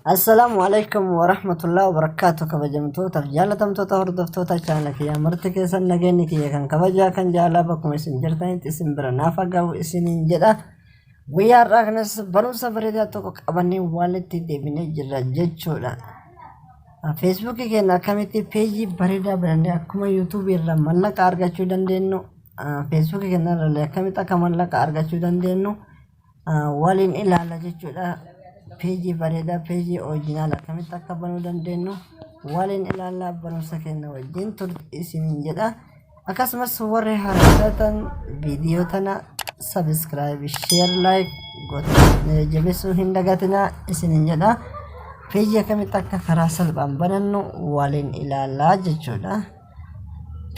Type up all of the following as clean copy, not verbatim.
Assalaamu alaikum warahmatullahi wabarakatuh. Kabajamtootaaf jaalatamtoota hordoftoota chaanala kiyyaa marti keessan, nageenyi kiyya kan kabajaa kan jaalaa bakkuma isin jirtanitti isin bira naaf gahu isiniin jedha. Guyyaa har'aa kanas barumsa bareedaa tokko qabannee walitti deebinee jirra jechuudha. Feesbuukii keenya akkamitti peejii bareedaa banannee akkuma yuutuubii irraa mallaqa argachuu dandeenyu, feesbuukii keenya irraa akkamitti akka mallaqa argachuu dandeenyu waliin ilaalla jechuudha. Peejii bareedaa, peejii original akkamitti akka banuu dandeenyu waliin ilaallaa, barumsa keenya wajjin turte isiniin jedha. Akkasumas warri haaraa viidiyoo tana subscribe, share, like gootanii jabeessuu hin dagatinaa isiniin jedha. Peejii akkamitti akka karaa salphaan banannu waliin ilaallaa jechuudha.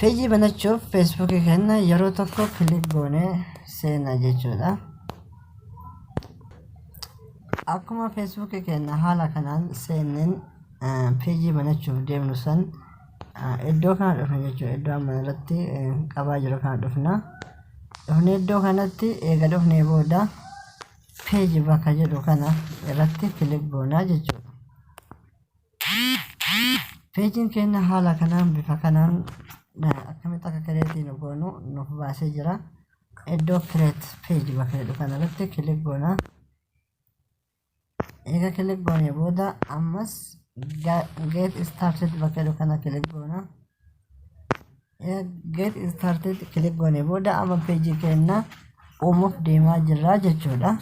Peejii banachuuf feesbuukii keenya yeroo tokko click goonee seena jechuudha. Akkuma feesbuukii keenya haala kanaan seenneen peejii banachuuf deemnu san iddoo kana dhufna jechuudha. Iddoo amma irratti qabaa jiru kana dhufna. Dhufnee iddoo kanatti eega dhufnee booda page bakka jedhu kana irratti click goonaa jechuudha. Peejiin keenya haala kanaan bifa kanaan akkamitti akka create nu goonu nuuf baasee jira. Iddoo create page bakka jedhu kana irratti click goona. Eega click goonee booda ammas get started bakka jedhu kana click goona. Get started click goonee booda amma peejii keenya uumuuf deemaa jirra jechuudha.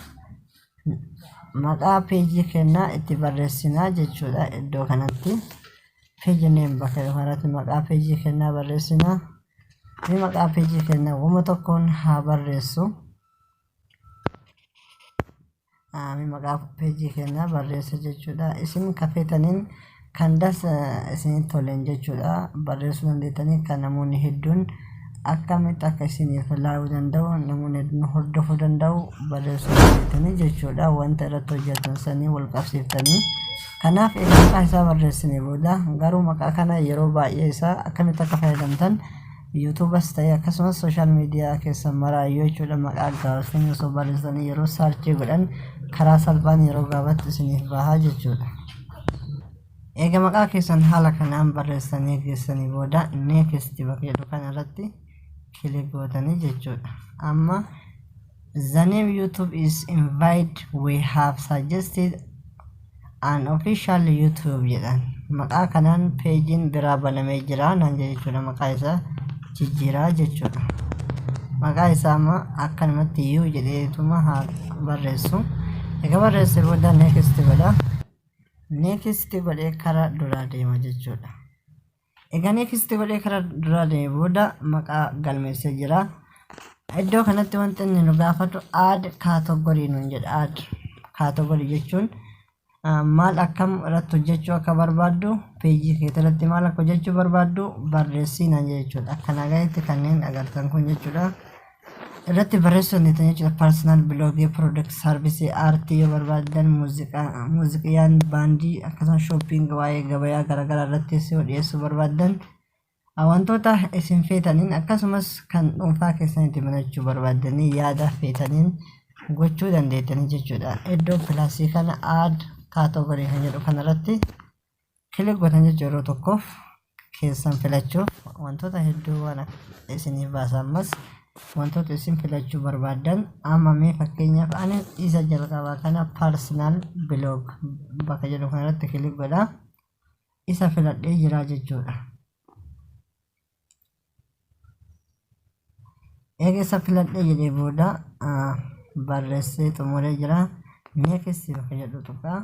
Maqaa peejii keenyaa itti barreessinaa jechuudha iddoo kanatti. Page name bakka jedhu kanatti maqaa peejii keenyaa barreessinaa. Mee maqaa peejii keenyaa wama tokkoon haa barreessu. Mee maqaa peejii keenyaa barreessa jechuudha. Isin kafeetaniin kan das isinitti toleen jechuudha. Barreessuu dandeettanii kan namoonni hedduun akkamitti akka isiniif ilaaluu danda'u, namoonni hedduun hordofuu danda'u barreessuu dandeettanii jechuudha. Wanta irratti hojjetan sanii wal qabsiiftanii. Kanaaf egaa maqaa isaa barreessine booda garuu maqaa kana yeroo baay'ee isaa akkamitti akka fayyadamtan yuutuubas ta'e akkasumas social media keessan maraayyuu jechuudha, maqaa gabaabsanii osoo barreessanii yeroo search godhan karaa salphaan yeroo gabaabatti isiniif bahaa jechuudha. Eega maqaa keessan haala kanaan barreessanii geessanii booda next bakka jedhu kana irratti click gootanii jechuudha. Amma "The name YouTube is invalid. We have suggested an official YouTube" jedhan. Maqaa kanaan peejiin biraa banamee jira naan jedhe jechuudha. Maqaa isaa jijjiiraa jechuudha. Maqaa isaa amma akkanumatti yuu jedheetuma haa barreessu. Egaa barreesse booda next godha. Next godhee karaa duraa deema jechuudha. Egaa next godhee karaa duraa deeme booda maqaa galmeessee jira. Iddoo kanatti wanti inni nu gaafatu add category nuun jedha. Add category jechuun maal akkam irratti hojjechuu akka barbaaddu, peejii kee irratti maal akka hojjechuu barbaaddu barreessii naan jedha jechuudha. Akka nagaatti kanneen agartan kun jechuudha. Irratti barreessuu dandeettan jechuudha. Personal blog, product, service, art yoo barbaaddan, muuziqaa, muuziqiyaan, baandii, akkasumas shopping, waa'ee gabayaa garaagaraa irratti yoo dhiyeessuu barbaaddan, wantoota isin feetaniin, akkasumas kan dhuunfaa keessanitti banachuu barbaaddanii yaada feetaniin gochuu dandeettanii jechuudha. Iddoo plus kana add category kan jedhu kanarratti click gootan jechuudha. Yeroo tokkoof keessan filachuuf wantoota hedduu waan isiniif baasa. Ammas wantoota isin filachuu barbaaddan amma mee fakkeenyaaf ani isa jalqabaa kana personal blog bakka jedhu kanarratti click godha. Isa filadhee jira jechuudha. Eega isa filadhee jedhee booda barreessee xumuree jira. Next bakka jedhu tuqaa.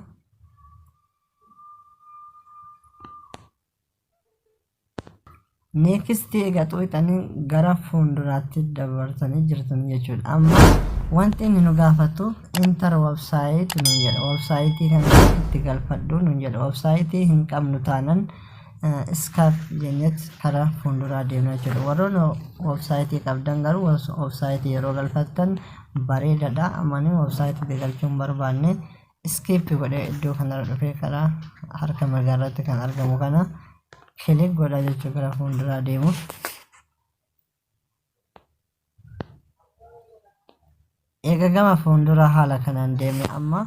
Next egaa xuqxanii gara fuulduraatti dabarsanii jirtan jechuudha. Amma wanti inni nu gaafatu enter website nuun jedha. Websaayitii kan itti galfadhu nuun jedha. Websaayitii hin qabnu taanan skip jennet karaa fuulduraa deemna jechuudha. Warroonni websaayitii qabdan garuu websaayitii yeroo galfattan bareedaadha. Amma ani websaayitii galchuu hin barbaanne, skip godhee iddoo kanarra dhufee karaa harka mirgaa irratti kan argamu kana click godha jechuu gara fuulduraa deemuuf. Egaa gama fuulduraa haala kanaan deeme amma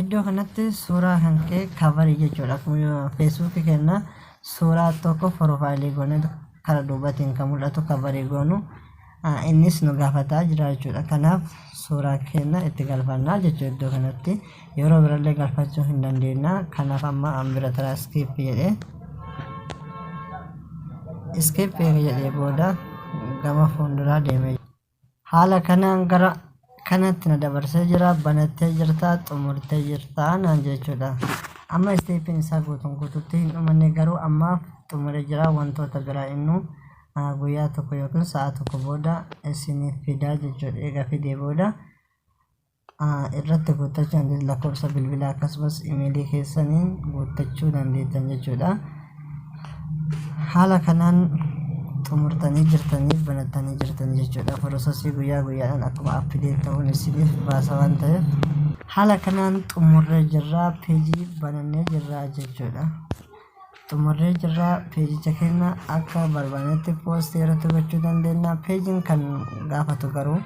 Iddoo kanatti suuraa kan kee cover jechuudha. Akkuma Feesbuukii keenya suuraa tokko profile goonee kara duubatiin kan mul'atu cover goonu innis nu gaafataa jira jechuudha. Kanaaf suuraa keenya itti galfannaa jechuudha iddoo kanatti. Yeroo birallee galfachuu hin dandeenya. Kanaaf amma an bira taraa skip jedhee skip jedhee booda gama fuulduraa deemee haala kanaan gara kanatti na dabarsee jira. Banattee jirta, xumurtee jirta naan jechuudha. Amma stepiin isaa guutuun guututti hin dhumanne, garuu ammaaf xumuree jira. Wantoota biraa innu guyyaa tokko yookiin sa'a tokko booda isiniif fidaa jechuudha. Egaa fidee booda irratti guuttachuu dandeessu, lakkoofsa bilbilaa akkasumas imeelii keessaniin guuttachuu dandeettan jechuudha. Haala kanaan xumurtanii jirtanii, banattanii jirtanii jechuudha. Process guyyaa guyyaadhaan akkuma update ta'uun isiniif baasa waan ta'eef haala kanaan xumurree jirraa, peejii banannee jirraa jechuudha. Xumurree jirraa, peejicha keenya akka barbaannetti post irratti gochuu dandeenya. Peejiin kan gaafatu garuu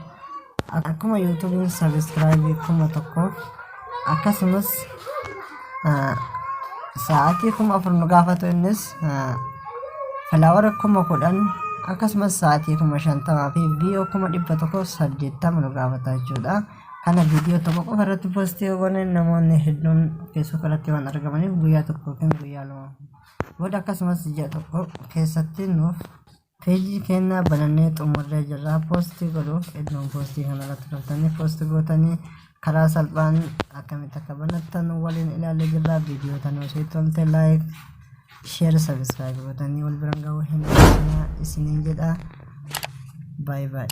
akkuma YouTubeiin subscribe 1000 akkasumas sa'aatii 4000 nu gaafatu, innis follower 10,000 akkasumas sa'aatii 50,000 fi view 180,000 nu gaafata jechuudha. Kana viidiyoo tokko qofa irratti post goone namoonni hedduun Facebook irratti waan argamaniif guyyaa tokko yookiin guyyaa 2 booda akkasumas ji'a tokko keessatti nuuf peejii keenya banannee xumurree jirra. Post godhuuf iddoon post kana irratti dhuftanii post gootanii karaa salphaan akkamitti akka banattan waliin ilaallee jirra. Viidiyoo tana osoo tolte like, share, subscribe gootanii wal biraan gahuu hin dagatinaa isiniin jedha. Bye bye.